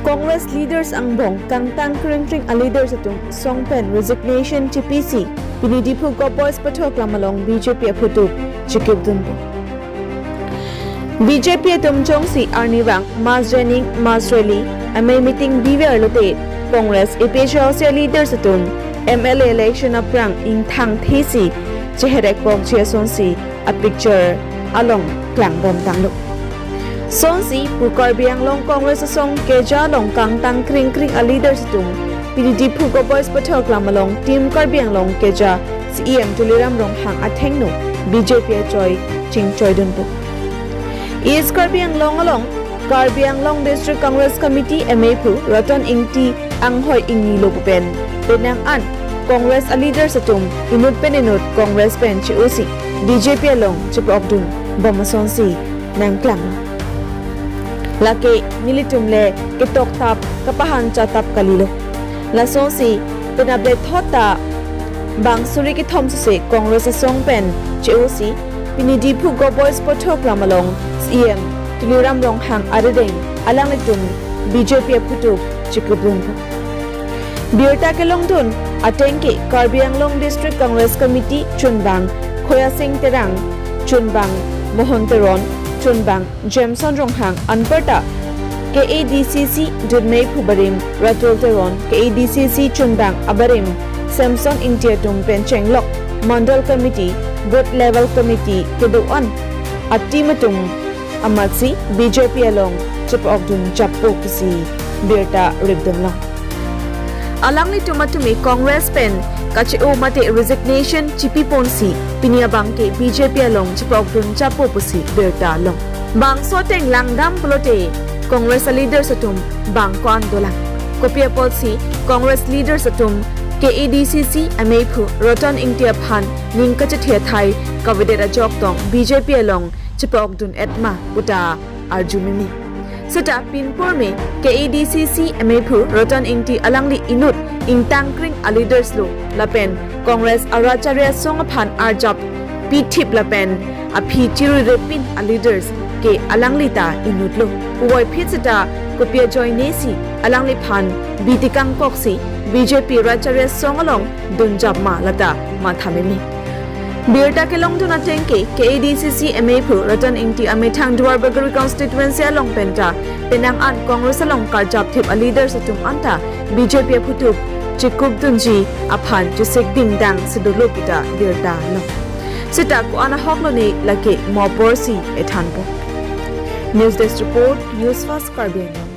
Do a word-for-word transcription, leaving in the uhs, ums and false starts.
Congress leaders angbong kangtang kring kring a leaders atum asong pen resignation chipisi pini Diphu Govt Boys Pathoklam along B J P aphutup chikipdunpo. B J P atum jongsi arnivang mass joining, mass rally, amei meeting biver lote Congress A P H L C leaders atum M L A election aphrang ingthang thesi cheherekpokji asonsi a picture along klangbomtanglo. Sonsi pu Karbi Anglong Congress asong keja along kangtang kring kring a leaders atum pini Diphu Govt Boys Pathoklam along Team Karbi Anglong keja C E M Tuliram Ronghang athengno B J P achoi chingchoidunpo. East Karbi Anglong along Karbi Anglong District Congress Committee amei aphu Ratan Ingti anghoi ingnilo pu pen penang an Congress a leaders atum inut pen inut Congress pen che-osi B J P along chepokdunbom asonsi nangklang. Lake nelitum le ketoktap kapahan chatap kalilo. Lasonsi penap det thot ta bang suri kethom suse Congress asong pen che-osi pini Diphu Govt Boys Pathoklam along C E M Tuliram Ronghang arideng alanglitum B J P aphutup chikipdunpo. Birta kelongdun atengke Karbi Anglong District Congress Committee chunbang Khoyasing Terang, chunbang Mohon Teron, chunbang Jameson Ronghang anparta K A D C C dunmei aphu barim Ratul Teron, K A D C C chunbang abarim Samson Ingti atum pen chenglok Mandal Committee, Booth Level Committee kedo-an a team atum amatsi B J P along chepokdun jappo pusi birta ripdunlong. Alanglitum atume Congress pen kache-o mate resignation chipiponsi pini abangke B J P along chepokdun jappo pusi birta long. Bangso ateng langdam pulote Congress a leaders atum bang ko-an dolang. Kopi apotsi Congress leaders atum K A D C C amei aphu Ratan Ingti aphan ning kachethe athai kavedet ajok tong B J P along chepokdun-et ma puta arju meme. Seta pinpur me K A D C C amei aphu Ratan Ingti alangli inut ingtang kring a leaders lo lapen Congress a rachari asong aphan arjap pithip lapen aphi chirurepin a leaders ke alangli ta inut lo. Puvoiphit seta kopi ajoinesi alangliphan bi tekangkoksi B J P rachari asong along dunjap ma lata matha meme. Birta kelongdun atengke K A D C C amei aphu Ratan Ingti amethang Duarbagori constituency along penta penang an Congress along karjap thip a leaders atum anta B J P aphutup chikipdunji aphan chesik dingdang si dolo puta birta long. Seta ko-an ahok lone lake mo apotsi ethanpo. News Desk Report, News Fast Karbi Anglong.